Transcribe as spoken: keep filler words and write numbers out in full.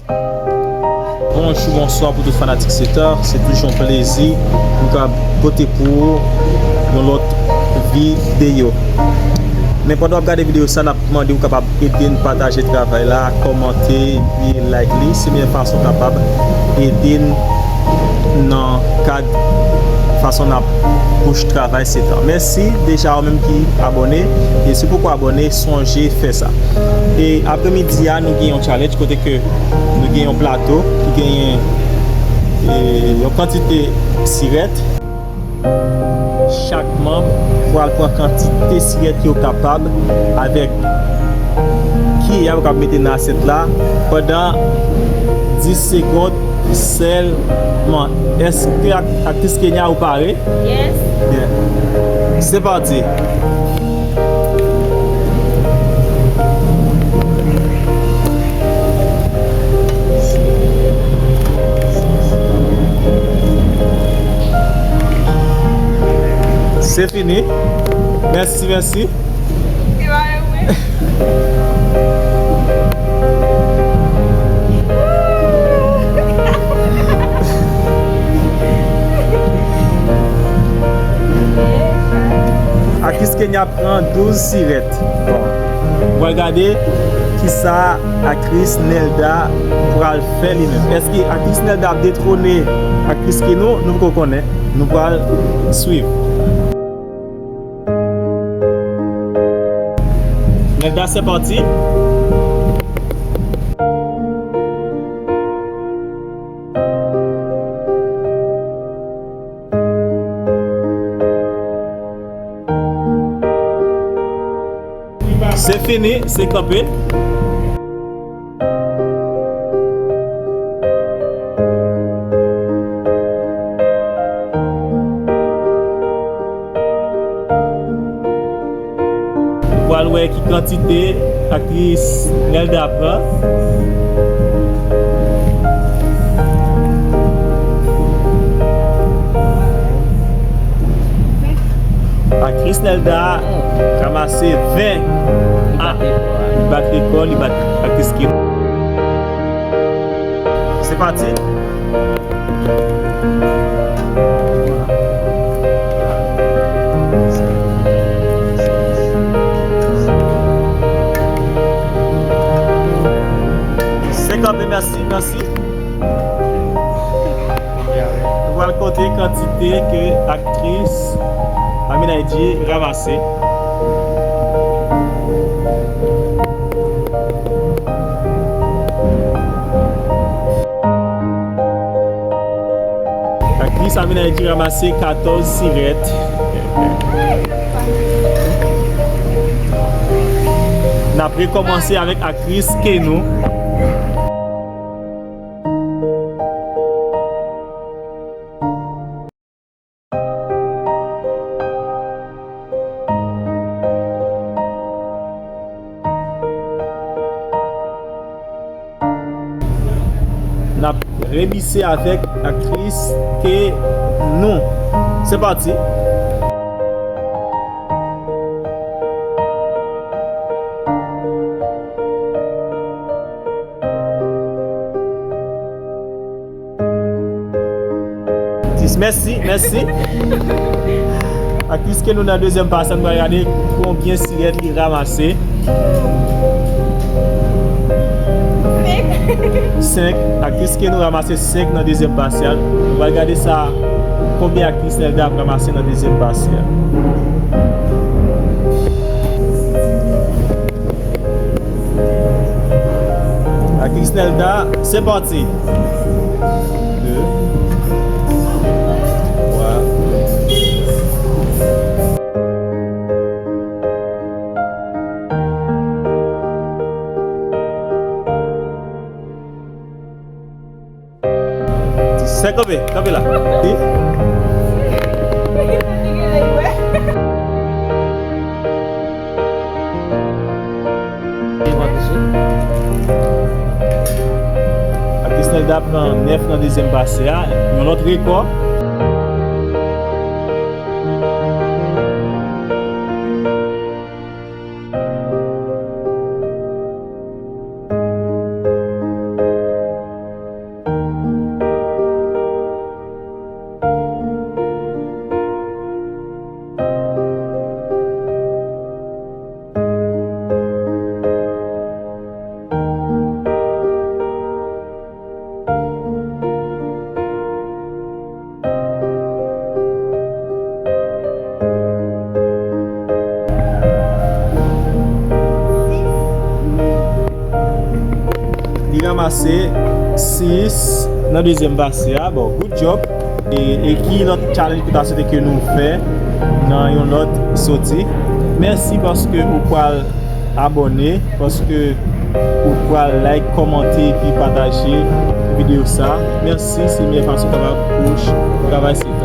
Bonjou, bonswa pou tout fanatik Setan. Se toujou yon plezi pou m ka pote pou ou yon lòt videyo. Men pandan w ap gade videyo sa, n ap mande w kapab ede n pataje travay la, kòmante, epi like li. Se menm fason w kapab ede n nan kad fason n ap push travay Setan. Mèsi deja ou menm ki abòne. E si w poko abòne, sonje fè sa. E apremidi a, nou gen yon challenge kote ke nou gen yon plato ki genyen, e, yon kantite sirèt. Chak manm pral pran kantite sirèt yo kapab avèk kiyè yo kap mete nan asyèt la pandan dis segonn sèlman. Èske ak-, aktris Kenya ou pare? Yes. Byen. Se pati. Se fini. Mèsi, mèsi. Aktris Kenya pran douz sirèt. Bon. Nou pral gade kisa aktris Nelda pral fè li menm. Èske aktris Nelda ap detwone aktris Kenya? Nou poko konnen. Nou pral swiv. Nelda, se pati. Se fini, se kanpe. Nou pral wè ki kantite aktris Nelda pran. Aktris Nelda ranmase ven. Li bat rekò, li bat aktris Kenya. Se pati. Se kanpe, mèsi, mèsi. Nou pral konte kantite ke aktris Amina Edy ranmase. Aktris Amina Edy ranmase katòz sirèt. N ap rekòmanse avèk aktris Kenya. N ap remise avèk aktris Kenya. Se pati. Mèsi, mèsi. Aktris Kenya nan dezyèm pati a, nou pral gade konbyen sirèt li ranmase. Senk. Senk. Aktris Kenya ranmase senk nan dezyèm pati a. Nou pral gade sa, konbyen aktris Nelda ap ranmase nan dezyèm pati a. Aktris Nelda, se pati. De, twa. Sèk kanpe, kanpe la. Wi. Aktris Nelda pran nèf nan dezyèm pase a, yon lòt rekò. Li ranmase sis nan dezyèm pase a. Bon, good job. E, e ki lòt challenge ke w ta swete ke nou fè nan yon lòt soti? Mèsi paske ou pral abòne, paske ou pral like, kòmante epi pataje videyo sa. Mèsi, se meyè fason kapab push travay se